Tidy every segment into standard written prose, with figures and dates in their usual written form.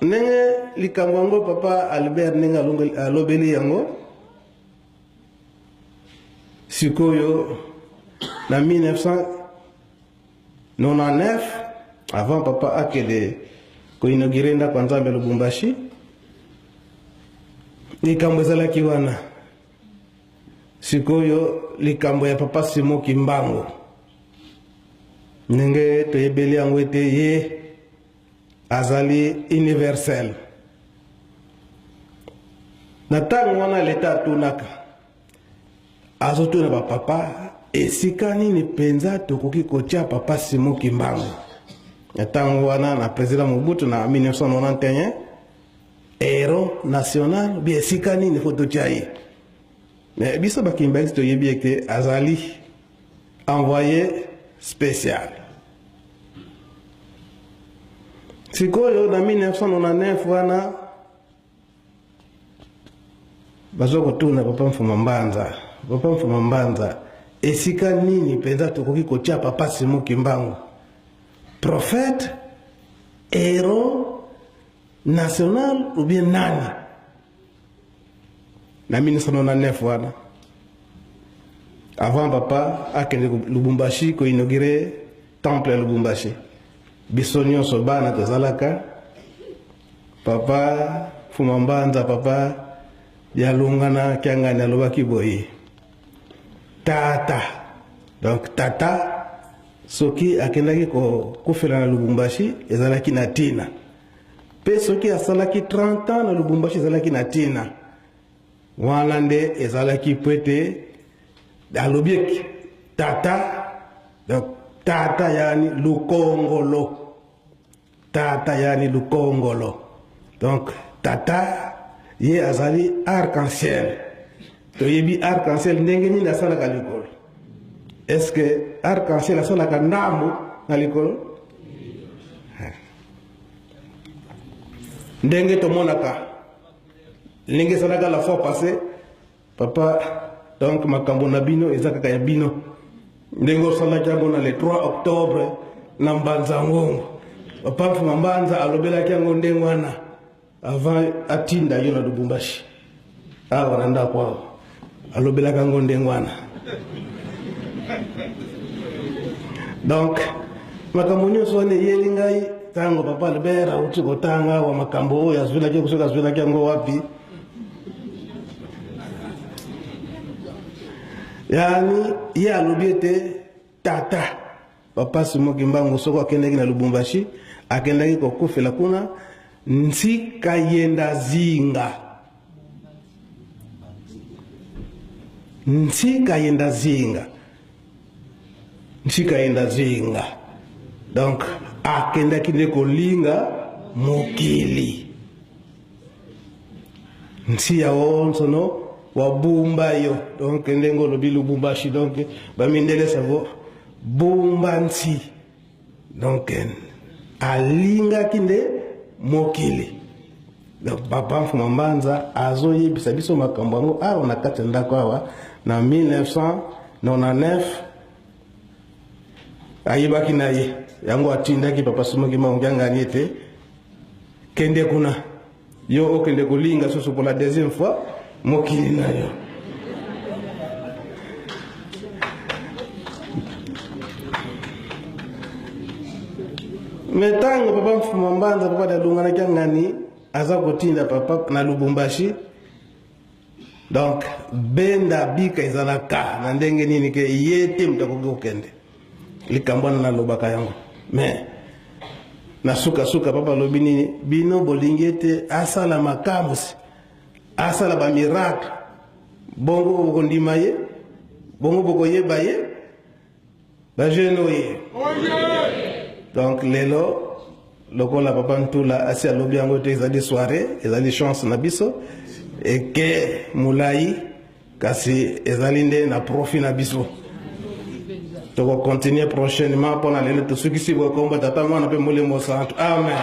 Ndenge likambo yango papa Albert ndenge alobeli yango sikoyo na 1999 avant papa akende koinaugure ndako ya Nzambe ya Lubumbashi, likambo ezalaki wana. Sikoyo likambo ya papa Simon Kimbangu ndenge toyebeli yango ete ye azali universel. Na ntango wana leta atunaka, azotuna bapapa esika nini mpenza tokoki kotia papa Simon Kimbangu. Na ntango wana na president Mobutu na 1991 héros national bi esika nini fo totia ye. Mais biso bakimbanguiste toyebi ete azali envoyé spécial. Sikoyo na 1999 wana baza kotuna papa Mfuma Mbanza, papa Mfuma Mbanza, esika nini mpenza tokoki kotia papa Simon Kimbangu prophète, héros national ou bien nani? Na 1999 wana avant papa akende Lubumbashi ko inaugurer temple ya Lubumbashi, biso nyonso bana tozalaka papa Fuma Mbanza, papa Dialungana Kiangani alobaki boye tata, donc tata soki akendaki kokufela na Lubumbashi ezalaki na tina, mpe soki asalaki 30 ans na Lubumbashi ezalaki na tina. Wana nde ezalaki po ete alobi eke tata, donc tata yani lukongolo, tata yani lukongolo, donc tata ye azali arc-en-ciel. Toyebi arc-en-ciel ndenge nini asalaka likolo. Est-ce que arc-en-ciel asalaka ndambo na likolo? Ndenge tomonaka ndenge esalaka la fois passée papa, donc makambo na bino eza kaka ya bino ndenge osalaki yango na le 3 octobre na Mbanza Ngongo. Papa Mfuma Mbanza alobelaki yango ndenge wana avant atinda yo na Lubumbashi awa na ndako awa, alobelaka yango ndenge wana. Donc makambo nyonso wana eyeli ngai ntango papa Albert auti kotanga awa makambo oyo azwelaki, soki azwelaki yango wapi. Yani ye alobi ete tata papa Simon Kimbangu soko akendaki na Lubumbashi, akendaki kokufela kuna ntika yenda zinga, ntika yenda zinga, ntika yenda zinga. Donc akendaki nde kolinga mokili ntia onsono wabumba yo, donc ndenge olobi Lubumbashi, donc bamindele savo bumba nti, donc alingaki nde mokili. Donc papa Mfuma Mbanza azoyebisa biso makambo yango awa na kati ya ndako awa na 1999. Ayebaki na ye yango, atindaki papa Simon Kimbangu Kiangani ete kende kuna yo okende kolinga susu pour la deuxième fois mokili na yo. Me ntango papa Mfuma Mbanza, papa Dialungana Kiangani aza kotinda papa na Lubumbashi, donc benda bika ezalaka na ndenge nini ke ye te moto akoki kokende likambo wana, nalobaka yango. Mais na sukasuka papa alobi nini? Bino bolingi ete asala makamwisi, asala bamiracle, bongo bokondima ye, bongo bokoyeba ye, bajeune oye. Donc lelo lokola papa Ntula asi alobi yango te, ezali soirée, ezali chance na biso eke molai, kasi ezali nde na profit na biso. Tokocontinue prochainement. Mpona lelo tosukisi boye. Kombo Tata, Mwana mpe Molimo Santu, amen.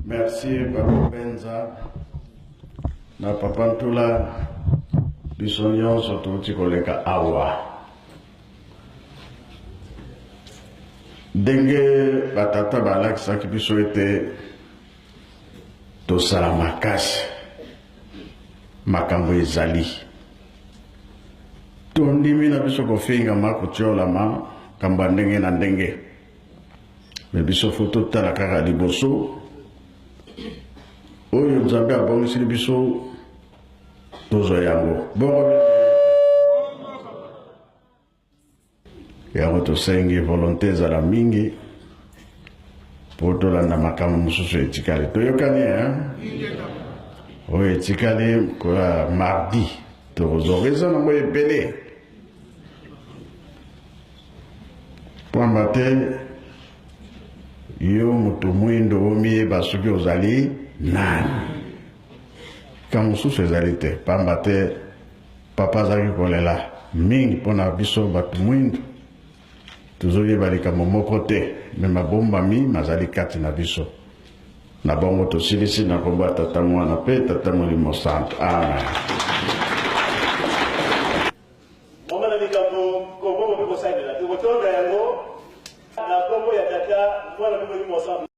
Merci papa Benza na papa Ntula. Biso nyonso touti koleka awa. Ndenge batata balakisaki biso ete tosala makasi, makambo ezali. Tondimi na biso kofingama, kotiolama, makambo ya ndenge na ndenge. Me biso fo totala kaka liboso oyo Nzambe abongiseli biso tozwa yango. Bongo yango tosengi volonté ezala mingi mpo tolanda makambo mosusu etikali. Toyokani hein? Oyo etikali kola mardi tokozonga, eza nango ebele pamba te yo moto mwindo omiyeba soki ozali nani. Likambo mosusu ezali te, pamba te papa azalaki kolela mingi mpo na biso bato mwindo tozoyeba likambo moko te, me mabombami mazali kati na biso. Na bongo tosilisi na kombo ya Tata, Mwana mpe Tata Molimo Santu. Amen. Mama na likambo kobongo mpe kosalela tokotonda yango na kombo ya Tata, Mwana mpe Molimo Santu.